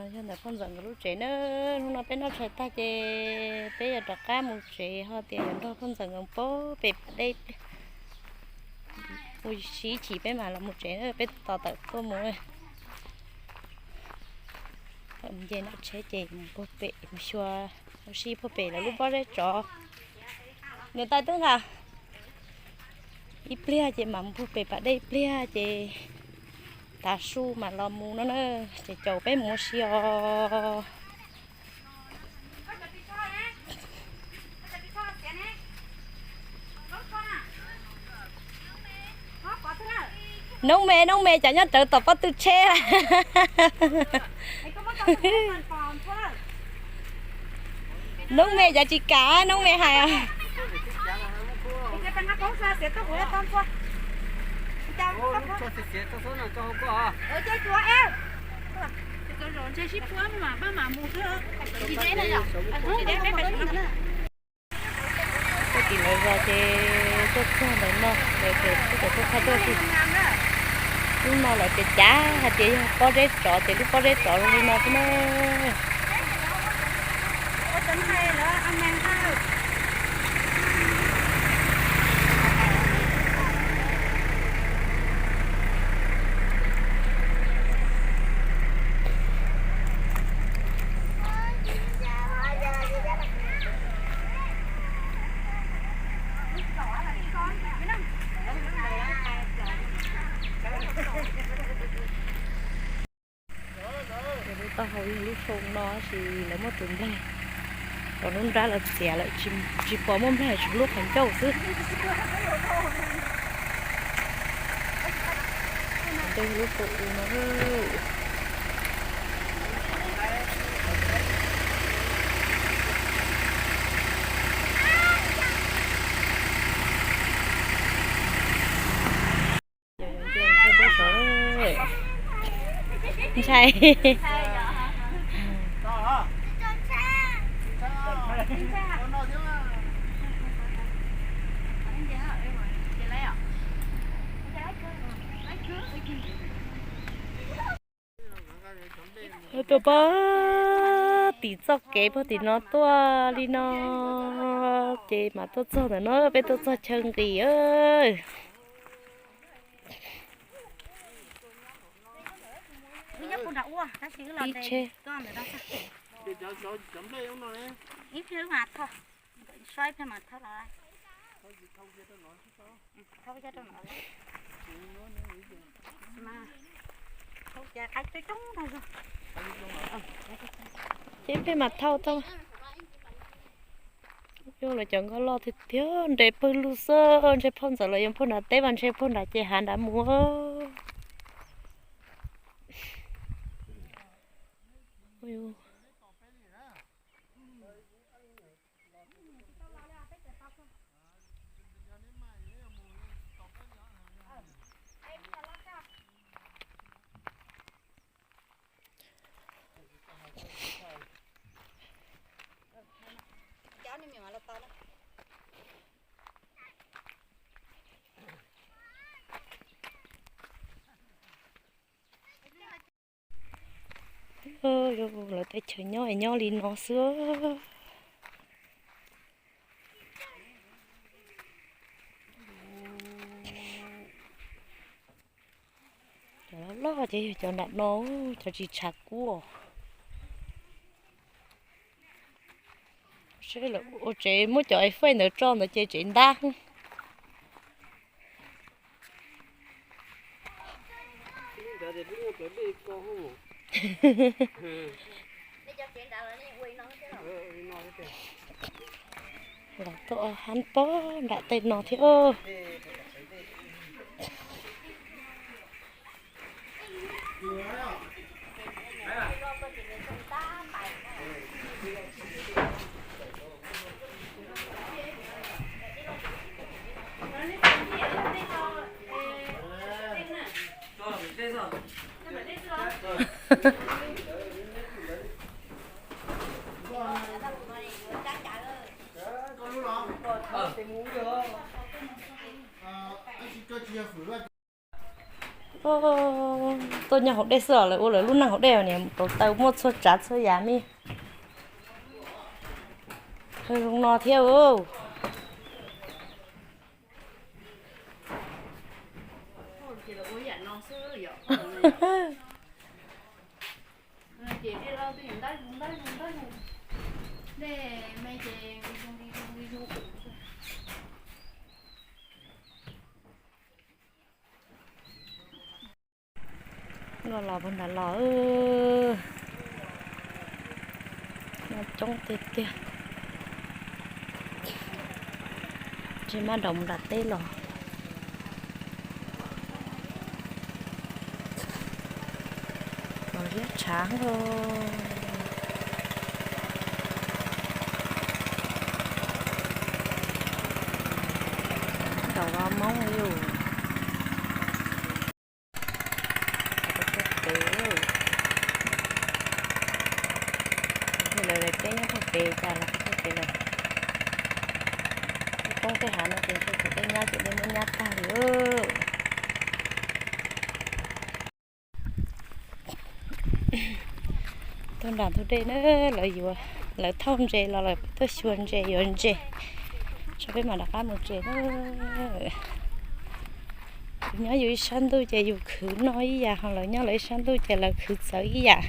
Yog ntawm poj ntxawm nkawd lub tsev na. Hnub no peb noj tshais tag ces peb yuav rov qab mus tsev, ho tias yuav nrog poj ntxawm nkawd puag pem pas dej, mus sib chim peb mam los mus tsev na, peb tos tawm tuaj mus. Tawm mus nce nram tsheb ces mus puag pem, mus xyuas ua si puag pem lawv lub pob zeb tsov. Niam tais twb nqa ib pliag ces mam mus puag pem pas dej ib pliag ces tav su mam los mus no na. Ces caum peb mus ua si os. Noob me, noob me, cas nyob rawv tom pob tw tsheb. Noob me cas tsis kam, noob me hais. Tim lawv zos ces tuaj txog ntawm no, lawv tias tuaj txog thaij tuaj xwb. Lub no lawv tias cav hais tias yog pob zeb tsov ces lub pob zeb tsov zoo li no xwb na. Lub taub hau yog lub xyoo no sis lawv muab tus nplaig, cov lub nrab lawv txiav lawm, tsis pom muaj nplaig, tsuas lub qhov ncauj xwb. Ntawd lub xyoo no. Ntshai. Tuaj puag tim txoj kev puag tim no tuaj li no, ces mam tuaj txog ntawm no, peb tuaj txog chaw nqis. Ib tsheb. Ces peb mam thauj tau. Yog lawv cov nkoj loj tiag tiag, nres pawg lug xwb, ntshe phauj ntxawm los yuav puag nram teb mas ntshe puag nram ces hav nrad mus. Lawv tej chaw nyob es nyob li no xwb. Cov loj loj ces yog cov nram no, cov tsis tshav kub. Seb lawv ua tsev muab cov fais ntawd tso ntawd ces tsev ntab. Los tuaj hab pob nram tej no thiab. Tuaj nyob hauv dej xwb os, lawv ua lawv lub neej hauv dej os, niam mus rauv taws muaj txhua tsav txhua yam me. Zoo no thiab. Nkoj los puag nram los, nyob coob tiag tiag. Ntshe maj nraum nram teb los. Los liab tshav nkauj. Nraum Vaj Moob yus. Pem, lawv peb nyob puag pem cas los puag pem lawm. Tej roob tej hav no ces ntshe tus dej nyab ces dej muab nyab tag li. Tuaj nram ntug dej na, lawv yuav, lawv thauj ntses los lawv tuaj xyuas ntses yuav ntses, tso peb mam rov qab mus tsev na. Yus nyob yus ib sab ntuj ces yus khwv noj ib yam, ho lawv nyob lawv ib sab ntuj ces lawv khwv txawv ib yam.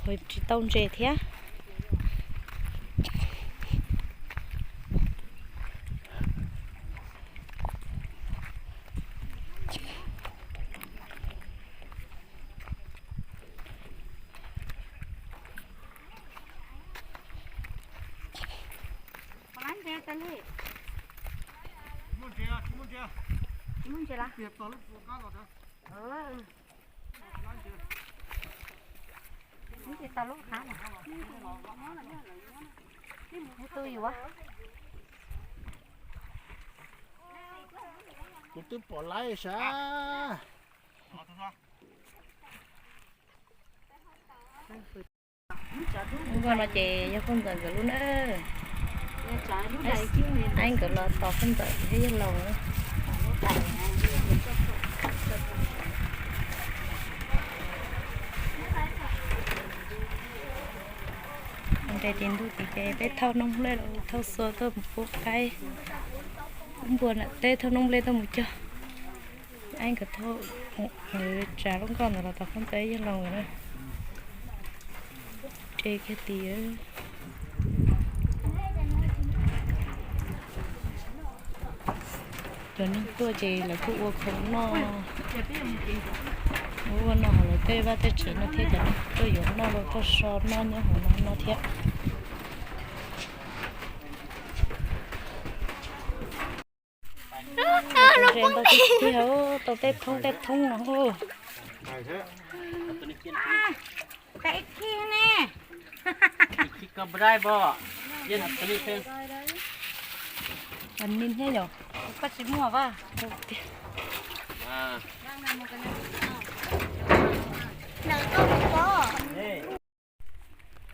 Tsis tau ntses thiab. Kuv twb pom laib sab. Nkoj no ces yog Phooj Ntxawm nkawd lub na. Aib nkawd los tos Phooj Ntxawm thiab yawg laus na. Nres tim ntug tid ces peb thauj noob nplej los thauj xua tuaj mus pub qaib, pub npua nram teb, thauj noob nplej tuaj mus cog. Aib nkawd thauj, tsav lub nkoj ntawd los tos Phooj Ntxawm yawg laus nkawd na. Nres kiag tid. Cov neeg tuaj ces lawv kuj ua khoom noj, ua noj hauv lawv tej vaj tej tsev no thiab, cov neeg tuaj yuav noj los tuaj so noj nyob hauv no no thiab. Ntses ntau tiag tiag, tau tej thoob tej thoob no. Nim thiab yom, koj tsis muaj vaj.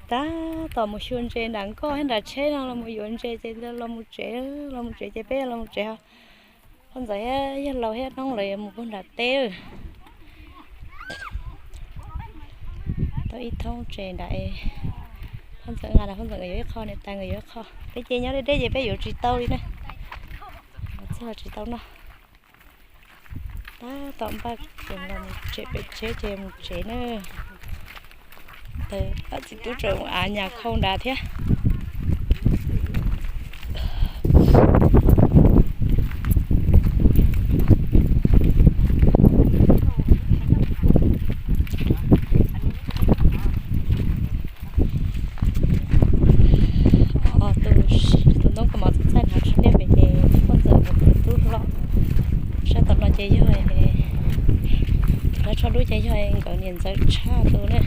Tab tom mus xyuas ntses nram nkoj thiab nram tsheb no, los mus yuav ntses ces los mus tsev, los mus tsev ces peb los mus tsev. Phooj Ntxawm thiab yawg laus thiab noob lawv yuav mus puag nram teb. Tau ib thoob ntses nram, Phooj Ntxawm nqa, Phooj Ntxawm nkawd yuav ib qho, niam tais nkawd yuav ib qho. Peb ces nyob deb deb ces peb yuav tsis tau li na. Txog tsis tau noj. Tab tom npaj mus tsev, pem tsheb ces mus tsev na. Tab txiv tub tseem mus av nyas khau nrad thiab. Tus, tus ntoo kaus mom txaij nrad sib liaj pem ces Phooj Ntxawm nkawd tus tub hlob. Sab tom no ces yog tus hlob tsho dub ces yog nkawd niam ntxawm tshaj tus na.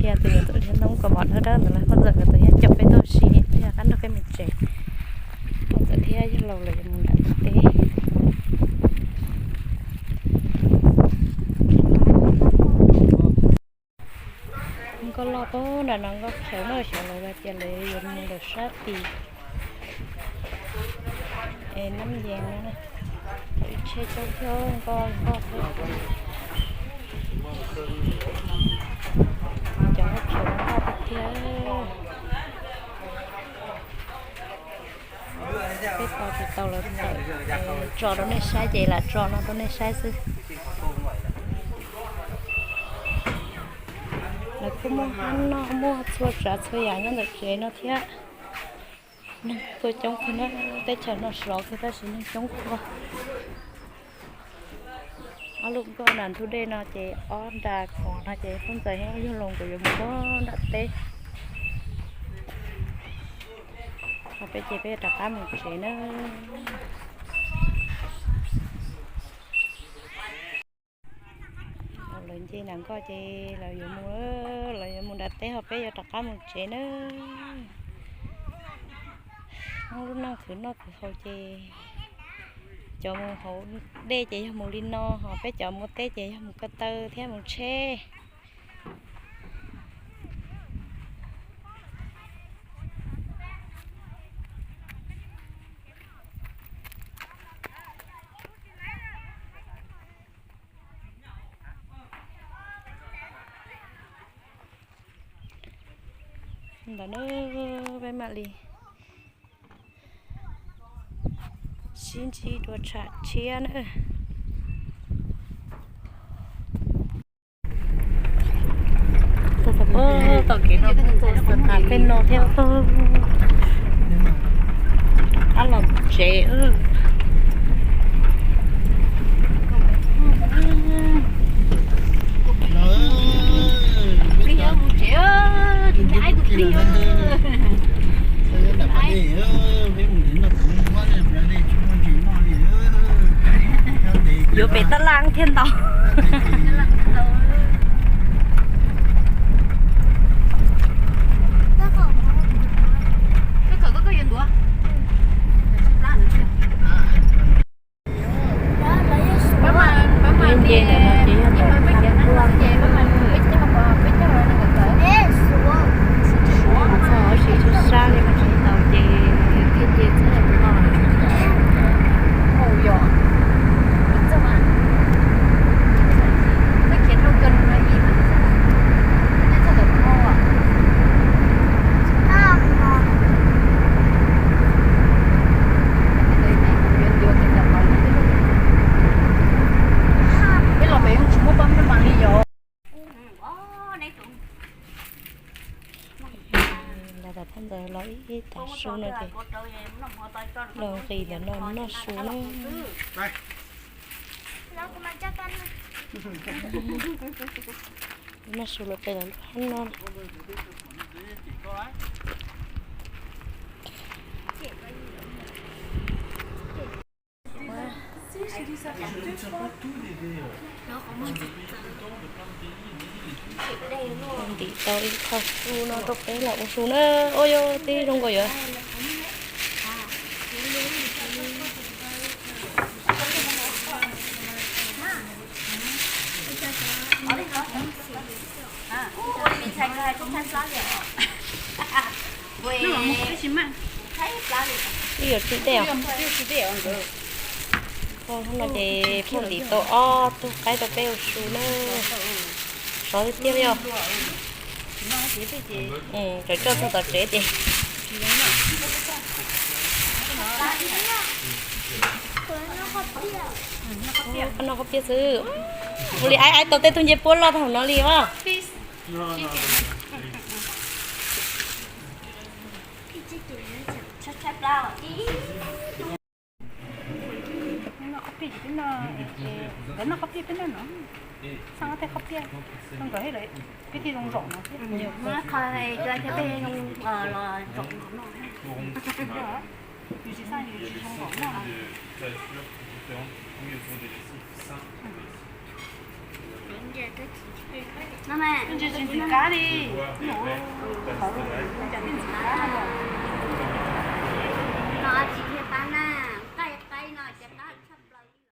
Dhia tus, tus dhia ntoo kaus mom dawb dawb ntawd los Phooj Ntxawm nkawd tus thiaj caum peb tuaj ua si, thiaj qab nrog peb mus tsev. Phooj Ntxawm thiab yawg laus lawv yuav mus nram teb. Nkauj Ub, nram no nkoj khiav no, xyov lawv tias lawv yuav mus ntawm sab tid. Es nab yees no, thaum ib tsheb coob thiab nkoj nkoj thiab. Cov nkoj khiav nkoj tiag tiag. Peb tos tsis tau lawv tawm, tso rau nej saib ces lam tso no rau nej saib xwb. Lawv kuj muaj hab noj muaj txhua tsav txhua yam nyob ntawm tsev no thiab. Neeg tuaj coob kawg na, teb chaws no sov kawg tab sis neeg coob kawg. Ob lub nkoj nram ntug dej no ces ob nra khov no ces phooj ywg thiab yawg Loos nkawd yuav mus nram teb. Ho peb ces peb yuav rov qab mus tsev na. Lawv nce nram nkoj ces lawv yuav mus, lawv yuav mus nram teb ho peb yuav rov qab mus tsev na. Muaj lub neej khwv noj khwv haus ces cov mus hauv dej ces yog mus li no, ho peb cov mus teb ces yog mus ko taw thiab mus tsheb. Ntawm no peb mam li sib ntsib dua tsham tshiab na. Tom kev no txog tom tas peb no thiab. Ab los tsev. Yuav pem tab laj thiaj ntau. Nce ntawm no ces yog ntawm Khab Kuaj. Txog ua si sab sab li mas tsis tau ces thiaj nce txog no. Los tom thaj ntawd los ib tav su no ces los nqis ntawm no noj su na. Noj su los pem lawv lub hab no. Ntim tau ib qho su no rau peb los ua su na. Ua yog tib zoo nkaus yuav Ib yuav tsib dej os. Hnub no ces pheej ntim tau ob tug qaib rau peb ua su na. Sov tiag tiag li os. Tseem coj txog tom tsev ces noj qhob pias xwb. Ua li aib aib tau tej tug ncej puab loj tag no li os. Nkawd noj qhob pias peb noj no, xaj tej qhob pias, nkawd peb thiaj zoo zaum no thiab. Qhov cua thiab peb zoo los zaum no. Yus tsis xaj yus tsis zoo zaum noj. Ntsis tsis ntxim kab li. Ntsis tsis ntxim kab no.